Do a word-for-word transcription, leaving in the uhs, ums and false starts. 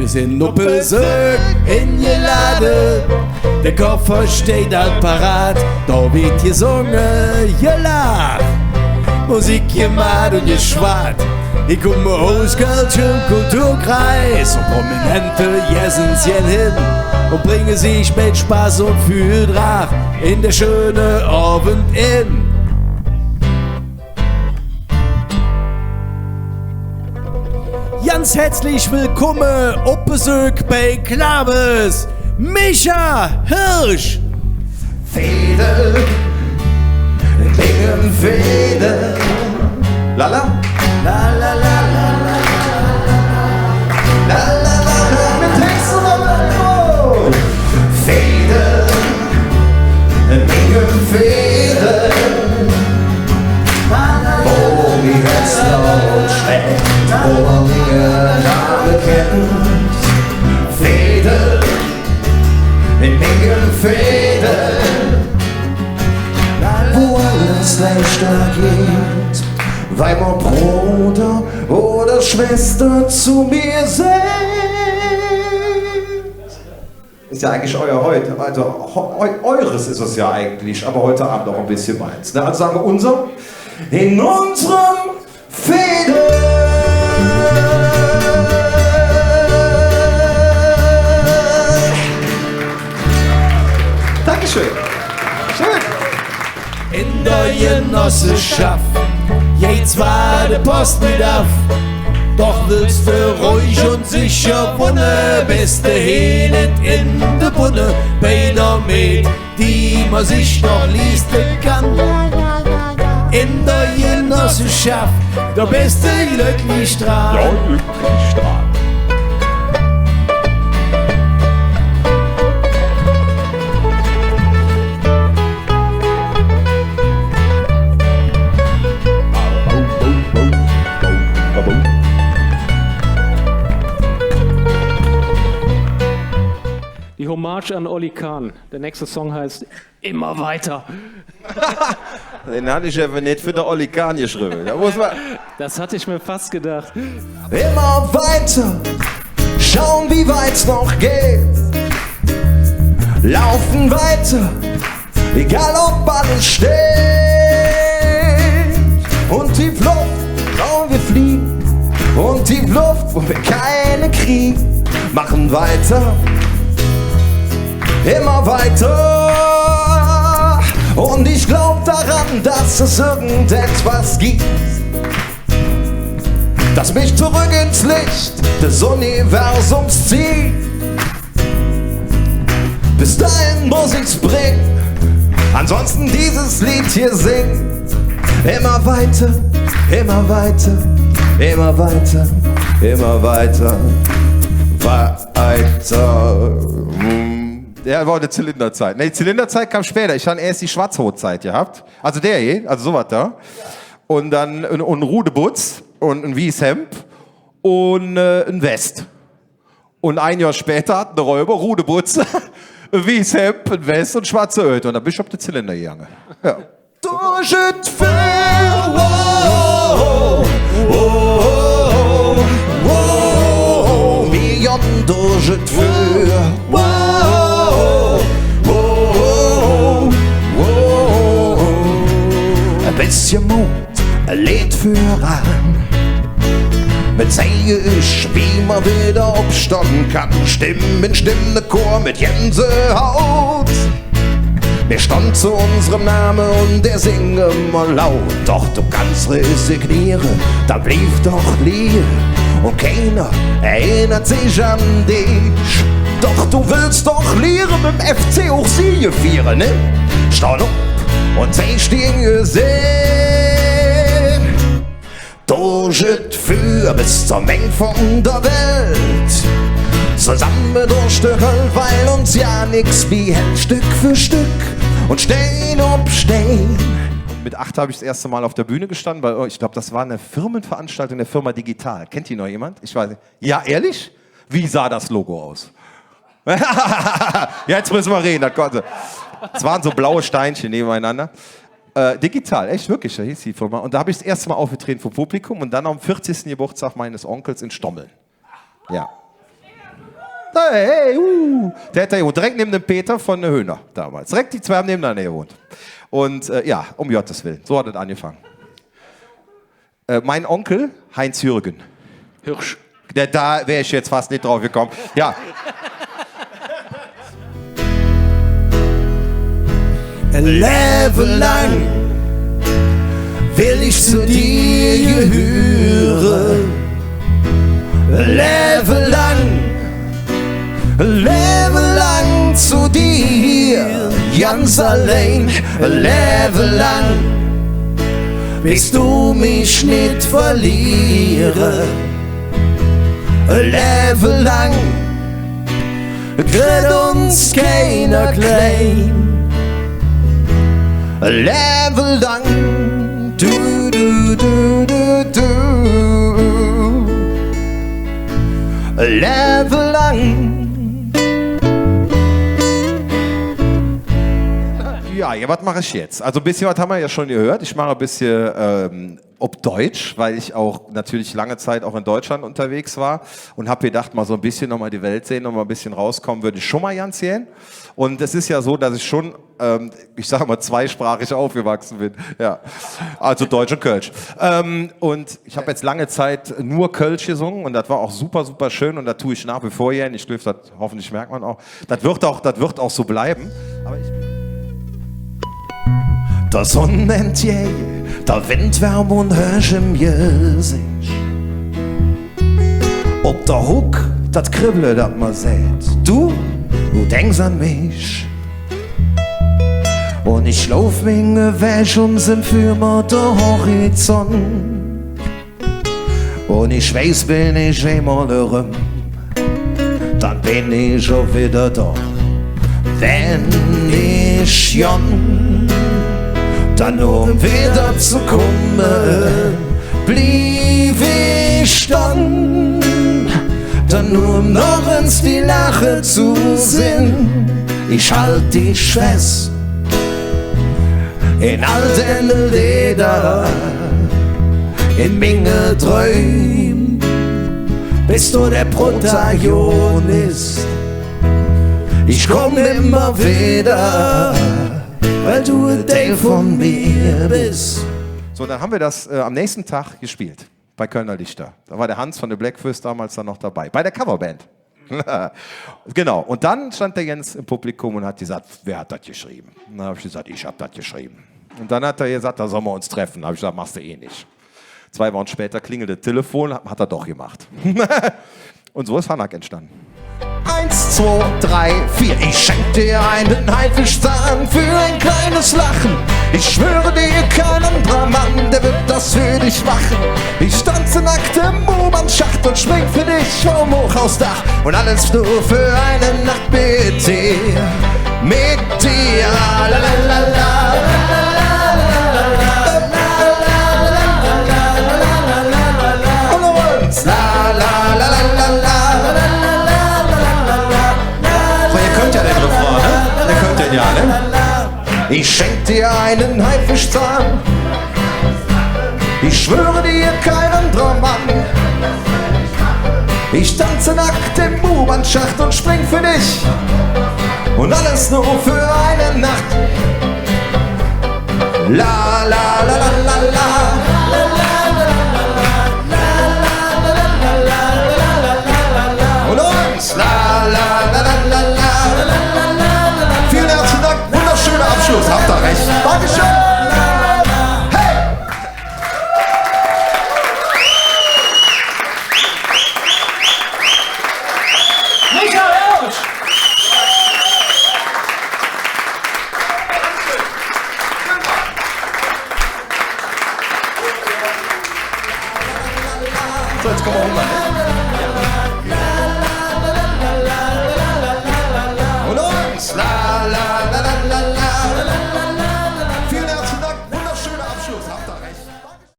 Mir sin op Besök engelade, der Koffer steiht all parat, do weed gesunge, gelaach, Musik gemaht un geschwaad. Ich kumme us kölschem Kulturkreis un Prominente jessen gään hin un bränge sich met Spass un Vürdrag en der schöne Ovend en. Ganz hätzlich wellkumme op Besök bei Klaves, Micha Hirsch. Veedel, Ding em Veedel. Lala? La, la, la, la. La, la, la, la. Mit Text un Tempo. Veedel, Ding em Veedel. Wo mir Hätz laut schläg, wo mir Name kennt. Veedel, Ding em Veedel. Wo alles leichter geiht, weil mer Broder oder Schwester zo mir sin. Ist ja eigentlich euer Heut-, also heu-, eu-, eures ist es ja eigentlich, aber heute Abend auch ein bisschen meins, ne? Also sagen wir unser, in unserem Veedel. Dankeschön. Schön. En der Genosseschaff geiht zwar de Poss nit av, doch wells de räuhig un secher wonne, bes de hee nit en de Bunne bei der Mäd, die mer sich noch lieste kann. En der Genosseschaff, do bes de glöcklich dran. Ja, glöcklich dran. Die Hommage an Olli Kahn. Der nächste Song heißt Immer weiter. Den hatt ich ävver nit för der Olli Kahn geschrevve. Do muss mer Das hatte ich mir fast gedacht. Immer weiter, schauen, wie weit's noch geht. Laufen weiter, egal ob alles steht. Und tief Luft, wo wir fliegen. Und tief Luft, wo wir keine kriegen. Machen weiter, immer weiter. Und ich glaub daran, dass es irgendetwas gibt, das mich zurück ins Licht des Universums zieht. Bis dahin muss ich's bringen, ansonsten dieses Lied hier singen. Immer weiter, immer weiter, immer weiter, immer weiter, weiter. Hm. Ja, war de Zylinderzigg. Nee, Zylinderzigg kom späder. Ich han eesch die Schwatzhootzigg gehatt. Also der hee, also su wat do. Un dann en, en Rudebotz un e wieß Hemb un, äh, en Wess. Un e Johr späder hatt der Räuber, Rudebotz, e wieß Hemb, en Wess un schwatze Öhre. Un dann ben ich op de Zylinder gegange. Ja. Do gitt för, wow, wow, wow, wow, mir gonn do gitt för, wow, wow, wow, wow. E bessche Mut, e Leed vöran. Met Säge ich, wie mer widder opstonn kann. Stimm en Stimm, de Chor met Gänsehaut. Mir stonn zo unsem Name un dä singe mer laut. Doch do kanns resigniere, dann bliev doch lige. Un keiner erinnert sich an dich. Doch do wells doch liere, mem F C och Siege fiere, ne? Stonn op un zeig ding Geseech. Do gitt för bes zom Eng vun der Welt. Zosamme durch de Höll, weil uns jo nix mih hält, Stöck för Stöck un Stein op Stein. Mit acht habe ich das erste Mal auf der Bühne gestanden, weil, oh, ich glaube, das war eine Firmenveranstaltung der Firma Digital. Kennt die noch jemand? Ich weiß nicht. Ja, ehrlich? Wie sah das Logo aus? Ja, jetzt müssen wir reden. Das konnte, es waren so blaue Steinchen nebeneinander. Äh, Digital, echt, wirklich, da hieß die Firma. Und da habe ich das erste Mal aufgetreten vor Publikum und dann am vierzigsten Geburtstag meines Onkels in Stommeln. Ja. Hey, hey, uh. Dä hät do gewohnt, direk nevven dem Peter vun de Höhner domols. Direk die zwei han nevvenanner gewohnt. Un, äh, jo, öm Goddes Welle. Su hät et aangefange. Äh, minge Onkel, Heinz-Jürgen. Hirsch. Dä, do wör ich jetz fass nit drop gekumme. Jo. E Levve lang well ich zo dir gehüre. E Levve lang, e Levve lang zo dir, ganz allein. E Levve lang, bis do mich nit verliere. E Levve lang, kritt uns keiner klein. E Levve lang, du, du, du, du, du. E Levve lang. Jo, jo, wat maach ich jetz? Also, e bessche wat han mer jo schon gehürt. Ich maache e bessche, ähm, op Deutsch, weil ich auch natürlich lange Zeit auch in Deutschland unterwegs war und hab gedacht, mal so ein bisschen noch mal die Welt sehen und mal ein bisschen rauskommen, würde ich schon mal ganz gern. Und es ist ja so, dass ich schon, ähm, ich sag mal, zweisprachig aufgewachsen bin. Ja. Also Deutsch und Kölsch. Ähm, und ich hab jetzt lange Zeit nur Kölsch gesungen und das war auch super, super schön und das tue ich nach wie vor gern. Ich glaub, das, hoffentlich merkt man auch, Dat wird auch, dat wird auch so bleiben. Ävver ich... Der Sonn entgäge, der Wind wärm un höösch em Gesich. Op der Huck, dat Kribbele, dat mer säht: Du, du denks an mich. Un ich lauf minge Wäg un sinn för mer der Horizont. Un ich weiß, ben ich eimol eröm, dann ben ich och widder do. Wann ich gonn, dann nor öm widder ze kumme, bliev ich dann, dann nor öm noch ens die Laache ze sinn. Ich halt dich fess en all ding Leeder, en minge Dräum bes do der Protagonist. Ich kumme immer widder, weil du e Deil vun mir bes. So, dann haben wir das, äh, am nächsten Tag gespielt bei Kölner Lichter. Da war der Hans von der Bläck Fööss damals dann noch dabei, bei der Coverband. Genau. Und dann stand der Jens im Publikum und hat gesagt: „Wer hat das geschrieben?“ Und dann hab ich gesagt: „Ich hab das geschrieben.“ Und dann hat er gesagt: „Da sollen wir uns treffen.“ Hab ich gesagt: „Machst du eh nicht.“ Zwei Wochen später klingelt das Telefon, hat, hat er doch gemacht. Und so ist Hanak entstanden. Eins, zwei, drei, vier. Ich schenk dir einen Haifischzahn für ein kleines Lachen. Ich schwöre dir, kein anderer Mann, der wird das für dich machen. Ich tanze nackt im U-Bahn-Schacht und spring für dich vom Hochhausdach. Und alles nur für eine Nacht mit dir, mit dir. La, la, la, la. Und uns. La, la, la, la. So, ihr könnt ja den Refrain, ne? Ihr könnt den ja, ne? Ich schenk dir einen Haifischzahn. Ich schwöre dir, kein anderer Mann. Ich tanze nackt im U-Bahn-Schacht und spring für dich. Und alles nur für eine Nacht. La, la, la, la, la, la. Und uns. La, la, la, la, la, la. Vielen herzlichen Dank. Wunderschöner Abschluss. Habt ihr recht. Dankeschön. Hey! Michael Ehrlich! So, jetzt kommen wir rüber, ne?